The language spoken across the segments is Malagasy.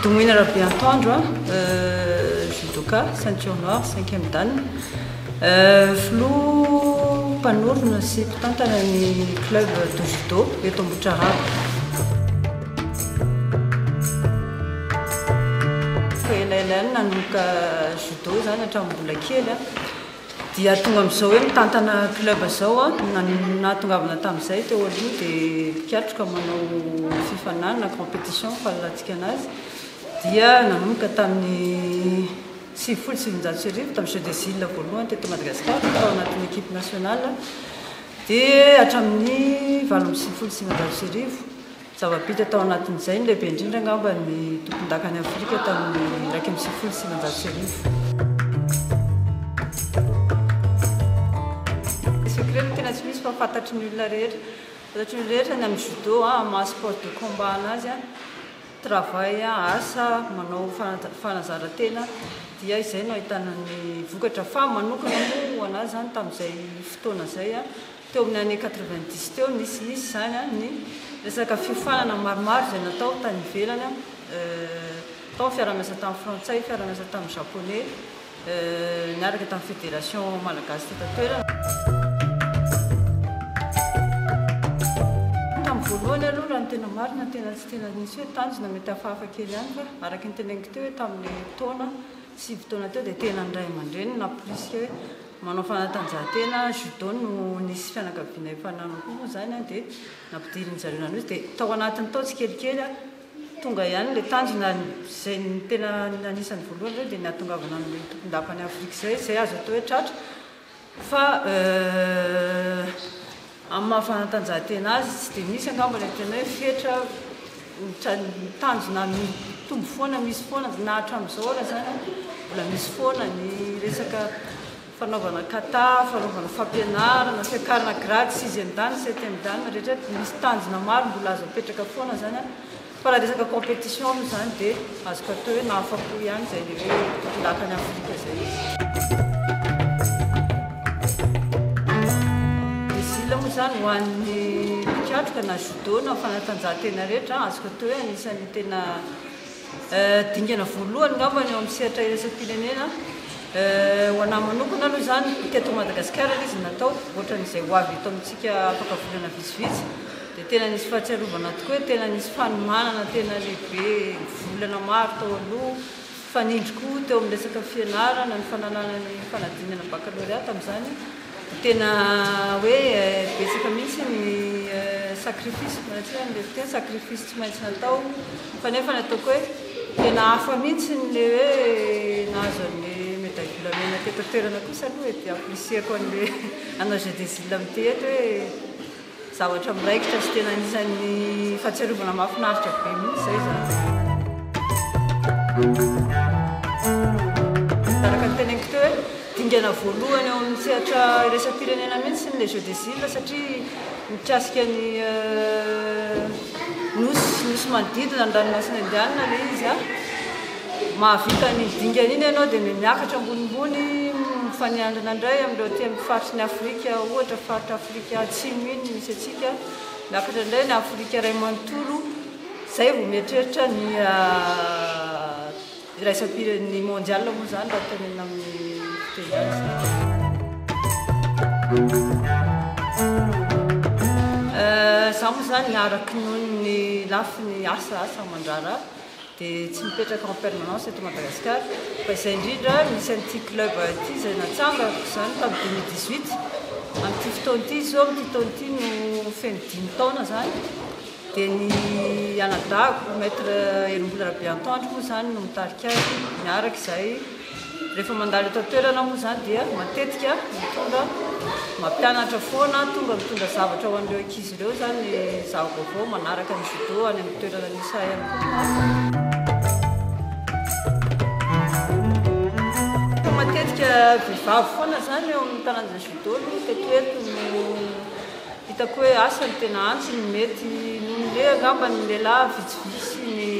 Domoina Rabeantoandro, judoka, ceinture noire, cinquième dan. Filoha mpanorina sy mpitantana ny club de judo eto Ambohitrarahaba. Efa elaela ihany nanomboka judo izany hatramin'ny mbola kely. Dia tonga amin'izao hoe mitantana club izao aho. Nahatongavana tamin'izay teo aloha dia mpikatroka manao fifaninanana, compétition fahalalantsika anazy. Dia nanomboka tamin'ny 1990 tamin'ny Jeux des Îles voalohany teto Madagasikara tao anatin'ny équipe nationale. Dia hatramin'ny 1998. Zava-bita tao anatin'izay ny lehibe indrindra angamba ny tompondakan'i Afrika tamin'ny 1991. Secret no tena tsy misy fa fantatry ny olona rehetra. Fantatry ny olona rehetra ny amin'ny judo amin'ny maha sport de combat anazy, travail, asa, manao fanazaran-tena dia izay no ahitana ny vokatra. Fa manokana moa ho anazy izany tamin'izay fotoana izay. Teo amin'ny année 90 teo nisinisy izany ny resaka fiofanana maromaro izay natao tany ivelany, tao ny fiaraha-miasa tamin'ny frantsay, fiaraha-miasa tamin'ny japonais, niaraka tamin'ny fédération malagasy teto an-toerana. Tamin'ny voalohany aloha raha ny tena marina tena tsy tena nisy hoe tanjona mety hafahafa kely ihany fa araka ny teneniko teo hoe tamin'ilay taona 9 taona teo dia tena ny ray aman-dreny namporisika hoe Manao fanatanjahantena, judo no nisy fianakaviana efa nanao koa moa izany dia nampidirin-dry zareo nanohy dia tao anatin'ny tao tsikelikely tonga ihany ilay tanjona izay ny tena anisan'ny voalohany izao dia ny hahatongavana amin'ilay tompon-dapan'i Afrika izay, izay azo atao hoe tratra fa Amin'ny maha fanatanjahantena azy, tsy dia misy angamba ilay tena hoe fetra, ny tanjona mitombo foana, misy foana, na hatramin'izao ara izany mbola misy foana ny resaka fanaovana kata, fanaovana fampianarana, fiakarana grade sixième dan, septième dan, rehetra misy tanjona maro mbola azo apetraka foana izany. Fa raha resaka competition aloha izany dia azoko atao hoe nahafapo ihany izay ilay hoe tompon-dakan'i Afrika izay. Brésil moa izany ho an'ny mpikatroka na judo na fanatanjahantena rehetra azoko atao hoe anisan'ny tena dingana voalohany angambany eo amin'ny sehatra iraisam-pirenena. Ho anà manokana aloha izany teto Madagasikara ilay izy natao, ohatran'izay ho avy eto amintsika afaka volana vitsivitsy. Dia tena nisy fahatsiarovana tokoa hoe tena nisy fanomanana tena lehibe volana maro tao aloha, fanindry koa teo amin'ny resaka fianarana, ny fanalana ny fanadinana baccalauréat tamin'izany, dia tena hoe betsaka mihitsy ny sacrifice, miala amin'ilay fiteny, sacrifice tsy maintsy natao, fa nefa ny ataoko hoe tena hafa mihitsy ilay hoe nahazo an'ilay médaille volamena teto an-toerana kosa aloha e, dia ampirisihako an'ilay hanao jeux des îles amin'ity eto hoe. Zavatra miraikitra sy tena anisan'ny fahatsiarovana mahafinaritra be mihitsy izay izany. Araka ny teneniko teo hoe dingana voalohany eo amin'ny sehatra iraisam-pirenena mihitsy ny les Jeux des Îles satria mikasika ny nosy, nosy manodidina ny ranomasina Indianina ilay izy. Mahavita an'iny dingana iny ianao dia miakatra ambonimbony, mifanandrina indray amin'ireo aty amin'ny faritry ny Afrika, ohatra faritra Afrika Atsimo iny misy antsika, miakatra indray ny Afrika iray manontolo, izay vao mieritreritra ny iraisam-pirenena, ny mondial moa izany raha tenenina amin'ny fiteny gasy. Izaho moa izany araka noho ny lafiny asa, asa aman-draharaha, dia tsy mipetraka en permanence eto Madagascar fa izay indrindra misy an'ity club ity izay natsangako izany tamin'ny 2018, amin'ity fotoana ity izao amin'ity taona ity no feno dimy taona izany dia ny anadahiko maître Herimbola Rabeantoandro moa izany no mitarika azy miaraka izahay. Rehefa mandalo eto an-toerana moa izany dia matetika mitondra mampianatra foana, tonga mitondra zavatra ho an'ireo ankizy ireo izany zava-baovao manaraka ny judo any amin'ny toerana misy ahy ihany koa. Matetika vehivavy foana izany eo amin'ny taranja judo aloha teto eto no hitako hoe asa ny tena antony mety noho ny hoe angamba ny lehilahy vitsivitsy ny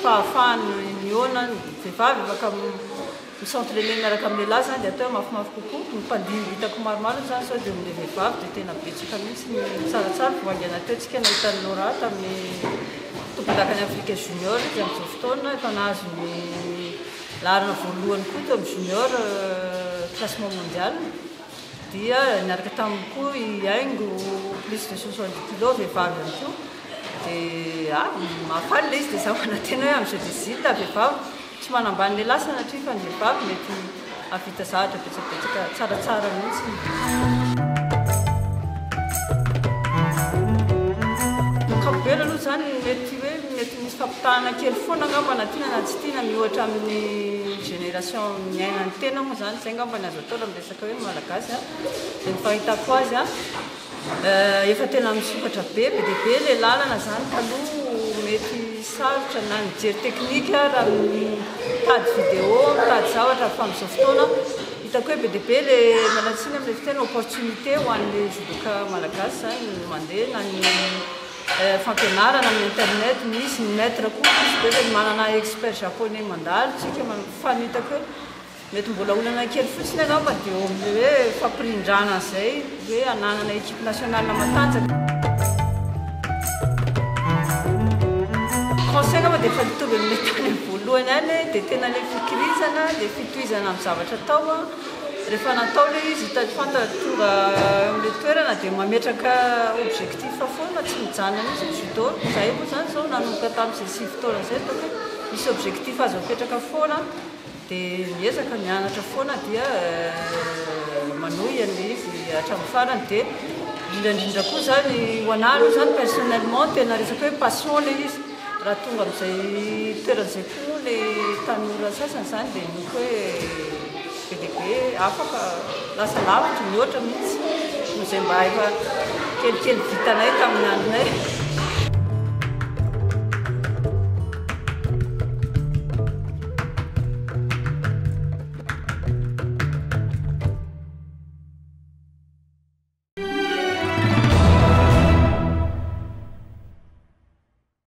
fahafahany mihaona. Vehivavy afaka mi-s'entrainer miaraka amin'ny lehilahy izany dia atao hoe mafimafy kokoa. Ny mpandimby hitako maromaro izany sao dia amin'ilay vehivavy dia tena betsaka mihitsy ny tsaratsara. Vao haingana teo tsika nahita an'i Laura tamin'ny Tompondakan'i Afrika junior izy amin'izao fotoana, efa nahazo ny laharana voalohany koa teo amin'ny junior classement mondial. Dia niaraka taminy koa i Haingo plus de 70 kilos vehivavy ihany koa. Dia ah, mahafaly ilay izy dia izaho manantena hoe amin'ny Jeux des Îles vehivavy tsy manambany lehilahy sanatria fa ny vehivavy mety hahavita zavatra betsabetsaka tsaratsara mihitsy. Ankapobeny aloha izany mety hoe mety misy fampitahana kely foana angamba na tiana na tsy tiana miohatra amin'ny génération niainan'ny tena moa izany, izay angamba ny azo atao raha miresaka hoe malagasy a. Dia ny fahitako azy a, efa tena misokatra be, be dia be ilay lalana izany taloha mety sarotra na nijery teknika raha mitady vidéo, mitady zavatra fa amin'izao fotoana hitako hoe be dia be ilay, miala tsiny amin'ilay fiteny, opportunité ho an'ilay judoka malagasy izany mandeha na ny fampianarana amin'ny internet misy, ny maître koa misy be ilay manana expert japonais mandalo tsika fa ny hitako hoe Mety mbola olana kely fotsiny angamba dia eo amin'ilay hoe fampirindrana an'izay hoe hananana équipe nationale matanjaka. Conseil angamba dia efa mitovy amin'ilay tany amin'ny voalohany ihany hoe dia tena ilay fikirizana, ilay fitohizana amin'ny zavatra atao. Rehefa natao ilay izy, hita fantatra tonga eo amin'ilay toerana dia mametraka objectif foana, tsy mijanona mihitsy ny judo. Izahay moa izany izao nanomboka tamin'izay 9 taona izay ataoko hoe misy objectif azo apetraka foana. Dia miezaka mianatra foana dia manohy an'ilay izy hatramin'ny farany dia indrindra indrindra koa izany ho an'ahy aloha izany personnellement tena resaka hoe passion ilay izy, raha tonga amin'izay toerana izay koa moa ilay tanora sasany izany dia mety hoe be dia be afaka lasa lavitra mihoatra mihitsy noho izay mba efa kelikely vitanay tamin'ny andronay.